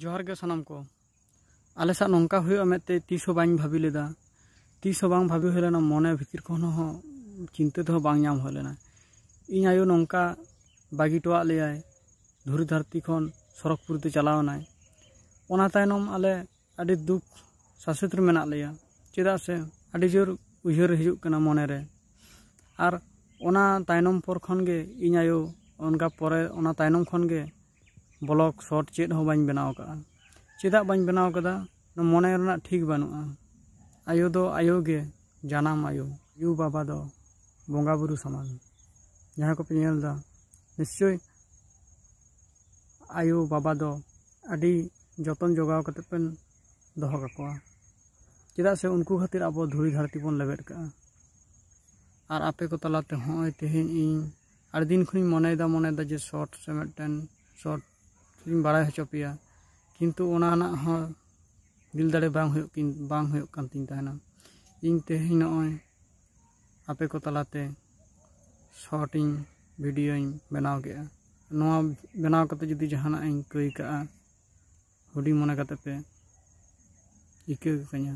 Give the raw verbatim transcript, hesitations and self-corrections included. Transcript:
ᱡᱚᱦᱟᱨ ᱜᱮ ᱥᱟᱱᱟᱢ ᱠᱚ᱾ ᱟᱞᱮ ᱥᱟᱶ ᱱᱚᱝᱠᱟ ᱦᱩᱭᱩᱜᱼᱟ ᱢᱮᱱᱛᱮ ᱛᱤᱥ ᱦᱚᱸ ᱵᱟᱹᱧ ᱵᱷᱟᱹᱵᱤ ᱞᱮᱫᱟ, ᱛᱤᱥ ᱦᱚᱸ ᱵᱟᱝ ᱵᱷᱟᱹᱵᱤ ᱦᱩᱭ ᱞᱮᱱᱟ, ᱢᱚᱱᱮ ᱵᱷᱤᱛᱤᱨ ᱠᱷᱚᱱ ᱦᱚᱸ ᱪᱤᱱᱛᱟᱹ ᱛᱮᱦᱚᱸ ᱵᱟᱝ ᱧᱟᱢ ᱦᱩᱭ ᱞᱮᱱᱟ᱾ ᱤᱧ ᱟᱭᱳ ᱱᱚᱝᱠᱟ ᱵᱟᱹᱜᱤ ᱦᱚᱴᱚᱣᱟᱜ ᱞᱮᱭᱟᱭ, ᱫᱷᱩᱲᱤ ᱫᱷᱟᱹᱨᱛᱤ ᱠᱷᱚᱱ ᱥᱚᱨᱚᱜᱽᱯᱩᱨᱤ ᱛᱮ ᱪᱟᱞᱟᱣ ᱮᱱᱟᱭ᱾ ᱚᱱᱟ ᱛᱟᱭᱱᱚᱢ ᱟᱞᱮ ᱟᱹᱰᱤ ᱫᱩᱠ ᱥᱟᱥᱮᱛ ᱨᱮ ᱢᱮᱱᱟᱜ ᱞᱮᱭᱟ, ᱪᱮᱫᱟᱜ ᱥᱮ ᱟᱹᱰᱤ ᱡᱳᱨ ᱩᱭᱦᱟᱹᱨ ᱦᱤᱡᱩᱜ ᱠᱟᱱᱟ ᱢᱚᱱᱮ ᱨᱮ᱾ ᱟᱨ ᱚᱱᱟ ᱛᱟᱭᱱᱚᱢ ᱯᱚᱨ ᱠᱷᱚᱱ ᱜᱮ ᱤᱧ ᱟᱭᱳ ᱚᱱᱠᱟ ᱯᱚᱨᱮ, ᱚᱱᱟ ᱛᱟᱭᱱᱚᱢ ᱠᱷᱚᱱ ᱜᱮ ᱵᱞᱚᱜᱽ ᱥᱚᱨᱴ ᱪᱮᱫ ᱦᱚᱸ ᱵᱟᱹᱧ ᱵᱮᱱᱟᱣ ᱟᱠᱟᱫᱼᱟ᱾ ᱪᱮᱫᱟᱜ ᱵᱟᱹᱧ ᱵᱮᱱᱟᱣ ᱟᱠᱟᱫᱟ? ᱢᱚᱱᱮ ᱨᱮᱱᱟᱜ ᱴᱷᱤᱠ ᱵᱟᱹᱱᱩᱜᱼᱟ᱾ ᱟᱭᱳ ᱫᱚ ᱟᱭᱳ ᱜᱮ, ᱡᱟᱱᱟᱢ ᱟᱭᱳ᱾ ᱟᱭᱳ ᱵᱟᱵᱟ ᱫᱚ ᱵᱚᱸᱜᱟ ᱵᱩᱨᱩ ᱥᱚᱢᱟᱱ᱾ ᱡᱟᱦᱟᱸ ᱠᱚᱯᱮ ᱧᱮᱞ ᱮᱫᱟ, ᱱᱤᱥᱪᱳᱭ ᱟᱭᱳ ᱵᱟᱵᱟ ᱫᱚ ᱟᱹᱰᱤ ᱡᱚᱛᱚᱱ ᱡᱚᱜᱟᱣ ᱠᱟᱛᱮ ᱯᱮ ᱫᱚᱦᱚ ᱠᱟᱠᱚᱣᱟ, ᱪᱮᱫᱟᱜ ᱥᱮ ᱩᱱᱠᱩ ᱠᱷᱟᱹᱛᱤᱨ ᱟᱵᱚ ᱫᱷᱩᱲᱤ ᱫᱷᱟᱹᱨᱛᱤ ᱵᱚᱱ ᱞᱮᱵᱮᱫ ᱠᱟᱜᱼᱟ᱾ ᱟᱨ ᱟᱯᱮ ᱠᱚ ᱛᱟᱞᱟᱛᱮ ᱦᱚᱸᱜᱼᱚᱭ ᱛᱮᱦᱮᱧ ᱤᱧ ᱟᱹᱰᱤ ᱫᱤᱱ ᱠᱷᱚᱱᱤᱧ ᱢᱚᱱᱮᱭᱮᱫᱟ, ᱢᱚᱱᱮᱭᱮᱫᱟ ᱡᱮ ᱥᱚᱨᱴ ᱥᱮ ᱢᱤᱫᱴᱮᱱ ᱥᱚᱨᱴ ᱤᱧ ᱵᱟᱲᱟᱭ ᱦᱚᱪᱚ ᱯᱮᱭᱟ, ᱠᱤᱱᱛᱩ ᱚᱱᱟ ᱨᱮᱱᱟᱜ ᱦᱚᱸ ᱫᱤᱞ ᱫᱟᱲᱮ ᱵᱟᱝ ᱦᱩᱭᱩᱜ ᱠᱤᱱ, ᱵᱟᱝ ᱦᱩᱭᱩᱜ ᱠᱟᱱ ᱛᱤᱧ ᱛᱟᱦᱮᱱᱟ᱾ ᱤᱧ ᱛᱮᱦᱮᱧ ᱱᱚᱜᱼᱚᱭ ᱟᱯᱮ ᱠᱚ ᱛᱟᱞᱟᱛᱮ ᱥᱚᱨᱴ ᱤᱧ ᱵᱷᱤᱰᱤᱭᱳᱧ ᱵᱮᱱᱟᱣ ᱠᱮᱜᱼᱟ᱾ ᱱᱚᱣᱟ ᱵᱮᱱᱟᱣ ᱠᱟᱛᱮ ᱡᱩᱫᱤ ᱡᱟᱦᱟᱱᱟᱜ ᱤᱧ ᱠᱟᱹᱭ ᱠᱟᱜᱼᱟ, ᱦᱩᱰᱤᱧ ᱢᱚᱱᱮ ᱠᱟᱛᱮ ᱯᱮ ᱤᱠᱟᱹ ᱠᱟᱹᱧᱟ᱾